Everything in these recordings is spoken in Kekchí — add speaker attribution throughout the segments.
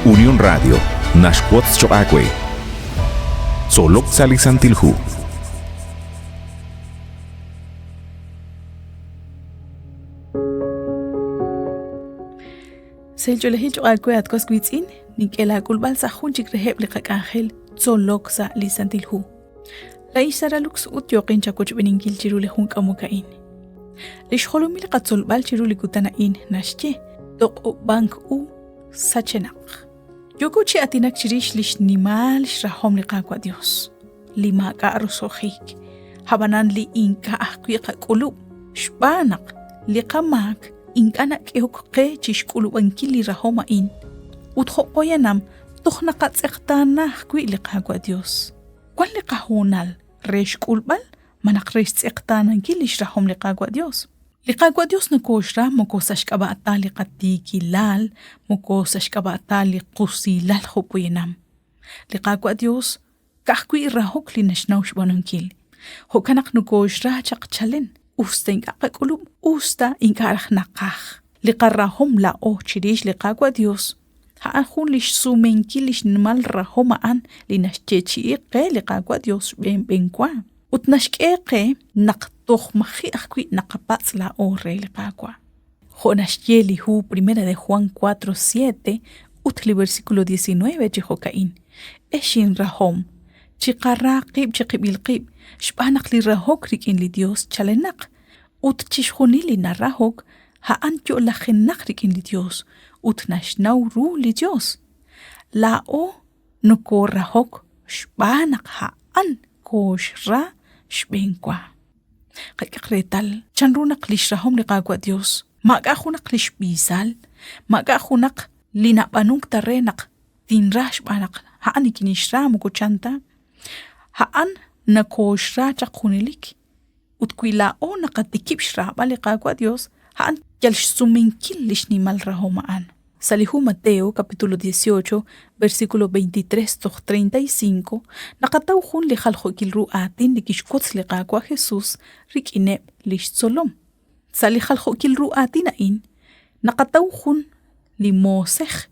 Speaker 1: Unión Radio naxwotz choq' aawe. Tzolok sa' li Santil Hu.
Speaker 2: Sahil ch'oolejil choq' aawe at was wiitz'in, nink'e laak'ulb'al sa' jun chik reheb' li qak'anjel tzolok sa' li Santil Hu. Laa'in xSara Lux ut yooqin chawochb'eninkil chiru li jun k'amok a'in. Li xjolomil qatzolb'al chiru li kutan a'in naxye toq'ob'ank u sachenaq. Yooko chi aatinak chirix li xnimal xrahom li Qaawa' Dios, li maak'a' roso'jik, ab'anan li ink'a' ajwi' qak'ulub' xb'aan naq li qamaak ink'a' nak'ehok qe chi xk'ulub'ankil li rahom a'in ut jo' poyanam toj naqatz'eqtaana ajwi' li Qaawa' Dios. Wan li qahoonal re xk'ulb'al malaj re xtz'eqtaanankil lix rahom li Qaawa' Dios. Li Qaawa' Dios nokooxra moko sa' xk'ab'a' ta li qatiikilal, moko sa' xk'ab'a' ta li qusilal jo' poyanam. Li Qaawa' Dios ka'ajwi' rahok li naxnaw xb'aanunkil. Jo'kan naq nokooxra chaq chalen, us ta ink'a' qak'ulub', us ta ink'a' raj naqaj. Li qarahom laa'o chirix li Qaawa' Dios a'an jun li xsumenkil li xnimal rahom a'an li naxyeechi'i qe li Qaawa' Dios xb'een b'een wa, ut naxk'e qe naq toj maji' ajwi' naqapatz' laa'o re li Qaawa'. Jo' naxye li hu Primera de Juan 4:7 ut li versículo 19 chi jo'ka'in, Ex inrahom, chiqara qib' chiqib'il qib' xb'aan naq li rahok rik'in li Dios chalenaq, ut chixjunil li narahok a'an yo'lajenaq rik'in li Dios ut naxnaw ru li Dios. Laa'o nokorahok xb'aan naq a'an kooxra xb'een wa. Qak'ehaq reetal chanru naq lix rahom li Qaawa' Dios maak'a' junaq lix b'iisal, maak'a' junaq li nab'anunk ta re naq tinra xb'aan naq a'an nikinixra moko chan ta. A'an nakooxra chaq junelik Ut wi laa'o naqatikib' xraab'al li Qaawa' Dios, a'an yal xsumenkil li xnimal rahom a'an. Sa' li hu Mateo, capítulo 18, versículo 23 toj 35, naqataw jun li jaljo'kil ru aatin li kixwotz li Qaawa' Jesus rik'ineb' lix tzolom. Sa' li jaljo'kil ru aatin a'in, naqataw jun li moosej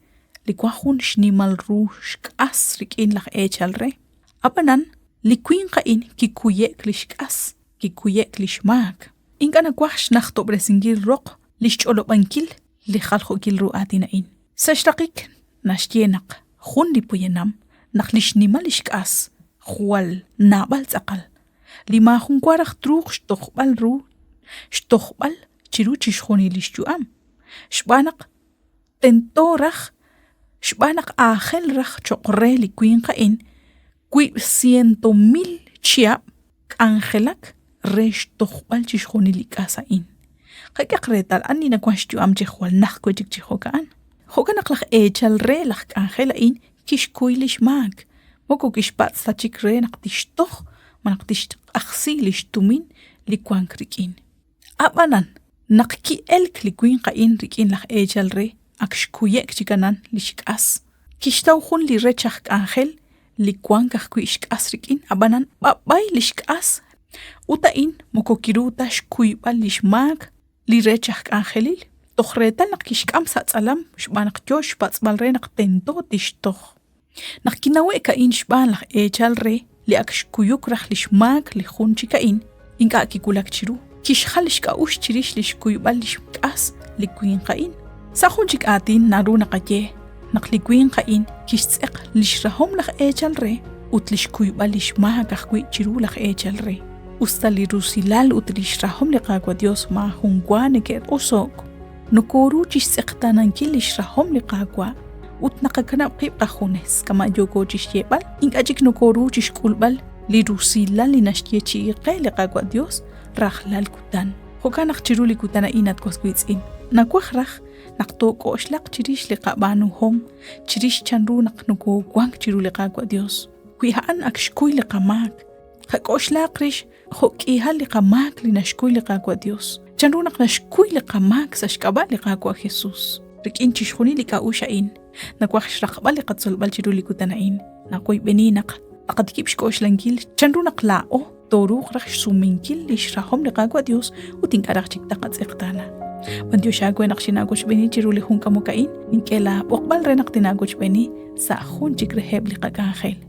Speaker 2: li wan jun xnimal ru xk'as rik'in laj eechal re. Ab'anan, li winq a'in kikuye'k li xk'as, kikuye'k li xmaak. Ink'a' nawaj xnajtob'resinkil roq li xch'olob'ankil li jaljo'kil ru aatin a'in. Sa' xraqik naxye naq jun li poyanam naq li xnimal li xk'as jwal naab'al tz'aqal, li maajunwa raj truuq xtojb'al ru xtojb'al chiru chixjunil li xyu'am, xb'aan naq Tento raj, xb'aan naq aajel raj cho'q re li winq a'in 700,000 chihab' k'anjelak re xtojb'al chixjunil li k'as a'in. Qak'ehaq reetal ani nawank xyu'am chi jwal najt wi' chik chi jo'ka'an. Jo'kan naq laj eechal re laj k'anjel a'in kixkuy li xmaak, moko kixpatz' ta chik re naq tixtoj malaj tixq'ajsi li xtumin li wank rik'in. Ab'anan, naq ki'elk li winq a'in rik'in laj eechal re, ak xkuye'k chik anan li xk'as. Kixtaw jun li rech aj k'anjel li wank ajwi' xk'as rik'in, ab'anan b'ab'ay li xk'as ut a'in moko kiru ta xkuyb'al li xmaak li rech aj k'anjelil, toj reetal naq kixk'am sa' tz'alam xb'aan naq yo xpatz'b'al re naq tento tixtoj. Naq kinawe'k a'in xb'aan laj eechal re li ak xkuyuk raj li xmaak li jun chik a'in, ink'a' kiwulak chiru, kixjal xk'a'uxl chirix li xkuyb'al li xk'as li winq a'in. Sa' jun chik aatin naru naqaye naq li winq a'in kixtz'eq li xrahom laj eechal re ut li xkuyb'al li xmaak ajwi' chiru laj eechal re. Usta li rusilal ut li xrahom li Qaawa' Dios maajunwa neke'oso'k, Nokoru chixtz'eqtaanankil lix rahom li Qaawa' ut naqakanab' qib' qajunes, kama' yooko chixyeeb'al, ink'a' chik nokoru chixk'ulb'al li rusilal li naxyeechi'i qe li Qaawa' Dios rajlal kutan. Jo'kan naq chiru li kutan a'in, at was wiitz'in, nawaj raj naq took'oxlaq chirix li qab'aanuhom, chirix chanru naq nokowank chiru li Qaawa' Dios. Wi a'an ak xkuy li qamaak, qak'oxlaq rix jo' k'ihal li qamaak li naxkuy li Qaawa' Dios. Chanru naq naxkuy li qamaak sa' xk'ab'a' li Qaawa' Jesus? Rik'in chixjunil li k'a'uxl a'in, nawaj xraqb'al li qatzolb'al chiru li kutan a'in. Nawoyb'eni naq taqatikib' xk'oxlankil chanru naq laa'o tooruuq raj xsumenkil lix rahom li Qaawa' Dios ut ink'a' raj chik taqatz'eqtaana. B'antiox aawe naq xinaawochb'eeni chiru li jun k'amok a'in, nink'e laa b'oqb'al re naq tinaawochb'eeni sa' jun chik reheb' li qak'anjel.